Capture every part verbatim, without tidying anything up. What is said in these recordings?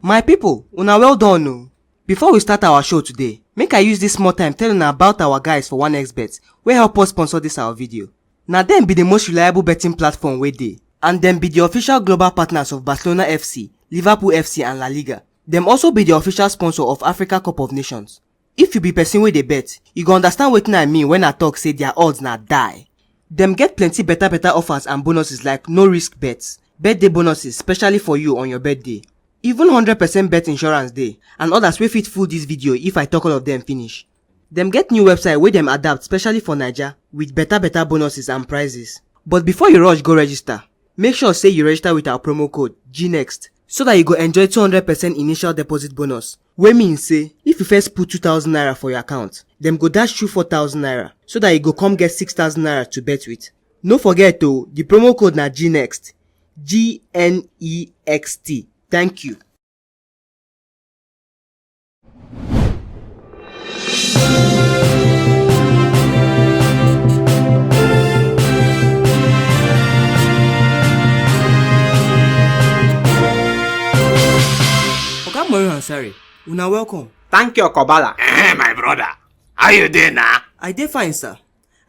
My people, una well done o. Before we start our show today, make I use this small time tell una about our guys for one X bet wey help us sponsor this our video. Na dem be the most reliable betting platform wey dey, and dem be the official global partners of Barcelona F C, Liverpool F C and La Liga. Dem also be the official sponsor of Africa Cup of Nations. If you be person wey dey bet, you go understand wetin I mean when I talk say their odds na die. Dem get plenty better better offers and bonuses like no risk bets, birthday bonuses specially for you on your birthday, even hundred percent bet insurance dey, and others wey fit full this video if I talk all of them finish. Dem get new website wey dem adapt specially for Naija with better better bonuses and prizes. But before you rush go register, make sure say you register with our promo code G next so that you go enjoy two hundred percent initial deposit bonus, wey mean say if you first put two thousand naira for your account, dem go dash you four thousand naira so that you go come get six thousand naira to bet with. No forget o, the promo code na G next, G N E X T. Thank you. Oga Mori Hansari, una welcome. Thank you, Kobala. Eh, my brother. How you dey now? I dey fine, sir.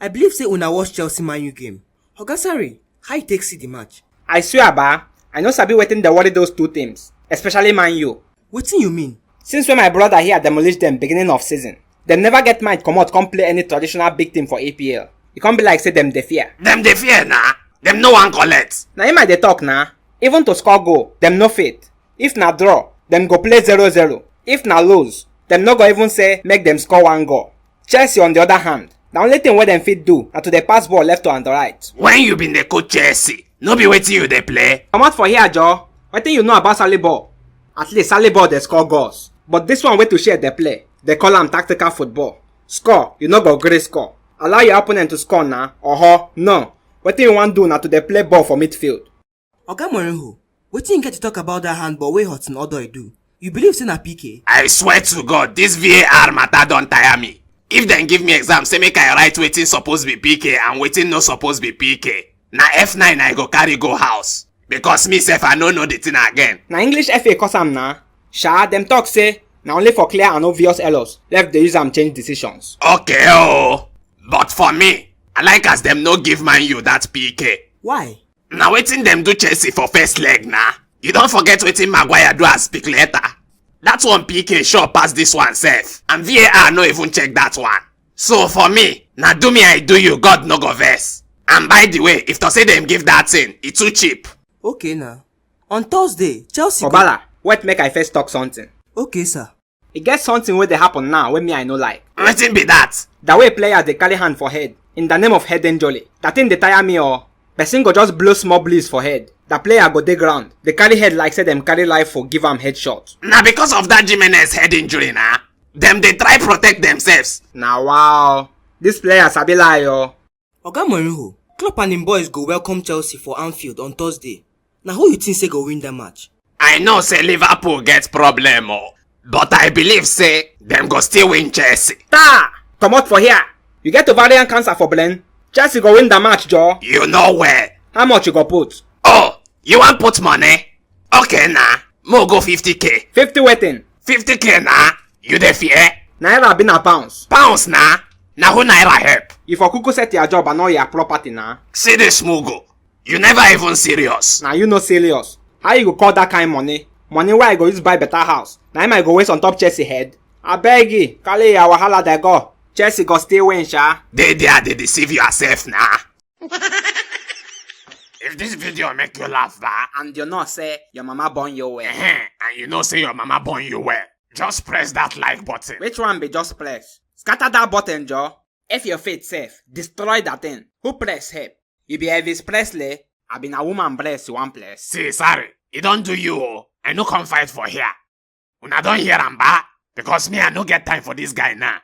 I believe say una watch Chelsea Man U game. Oga Sarri, how you take see the match? I swear, ba, I no sabi wetin dey worry those two teams, especially Man U. Wetin you mean? Since when my brother here demolish them beginning of season, dem never get mind comot come play any traditional big team for E P L. E come be like say dem dey fear. Dem dey fear na. Dem no wan collect. Na him I dey talk na. Even to score goal, dem no fit. If na draw, dem go play zero zero. If na lose, dem no go even say make dem score one goal. Chelsea, on the other hand, the only thing wey dem fit do na to dey pass ball left and right. When you been dey coach Chelsea, no be wetin you dey play? Comot for here, Joe. Wetin you know about Sally ball? At least Sally ball dey score goals. But this one wey to share dey play, dey call am tactical football. Score, you no go gree score. Allow your opponent to score na. Oho, no. Wetin you wan do na to dey play ball for midfield. Oga Mourinho, wetin you get to talk about that handball wey Hudson Odoi do? You believe say na P K? I swear to God, this V A R matter don tire me. If dem give me exam, say make I write wetin suppose be P K and wetin no suppose be P K, na F nine I go carry go house. Because me sef, I no know the thing again. Na English F A cause am na. Sha, dem talk say na only for clear and obvious errors ref dey use am change decisions. Okay o, but for me, I like as dem no give Man U that P K. Why? Na wetin dem do Chelsea for first leg na. You don forget wetin Maguire do as Speculator? That one P K sure pass this one sef, and V A R no even check that one. So for me, na do me I do you, God no go vex. And by the way, if to say dem give that thing, e too cheap. Okay na. On Thursday, Chelsea go Obala, wait make I first talk something. Okay, sir. E get something wey dey happen now wey me I no like. Wetin be that? The way players dey carry hand for head in the name of head injury. That thing dey tire me o. Person go just blow small breeze for head. The player go dey ground, dey carry head like say dem carry rifle give am headshot. Na because of that Jimenez head injury na. Dem dey try protect themselves. Na wow. This player sabi lie o. Oga Mourinho, Klopp and him boys go welcome Chelsea for Anfield on Thursday. Na who you think say go win that match? I know say Liverpool get problem o, but I believe say dem go still win Chelsea. Ta! Comot for here. You get ovarian cancer for brain? Chelsea go win the match, Joe. You know where. How much you go put? Oh, you wan put money? Okay na, mo go fifty K. Fifty wetin? Fifty K na, you dey fear? Naira abi na pounds? Pounds na, na who naira help? You for kuku set your job and all your property na. See this mugu, you never even serious. Na you no serious. How you go call that kind money? Money wey I go use buy better house, na him I go waste on top Chelsea head? Abeg, carry your wahala dey go. Chelsea go still win, sha. Dey there dey deceive yourself na. If this video make you laugh, ba, and you know say your mama born you well, and you know say your mama born you well, just press that like button. Which one be just press? Scatter that button, Joe. If your faith safe, destroy that thing. Who press help? You be Elvis Presley? I been a woman bless you one place. See, sorry, e don do you o. I no come fight for here. Una don hear am, ba? Because me, I no get time for this guy now.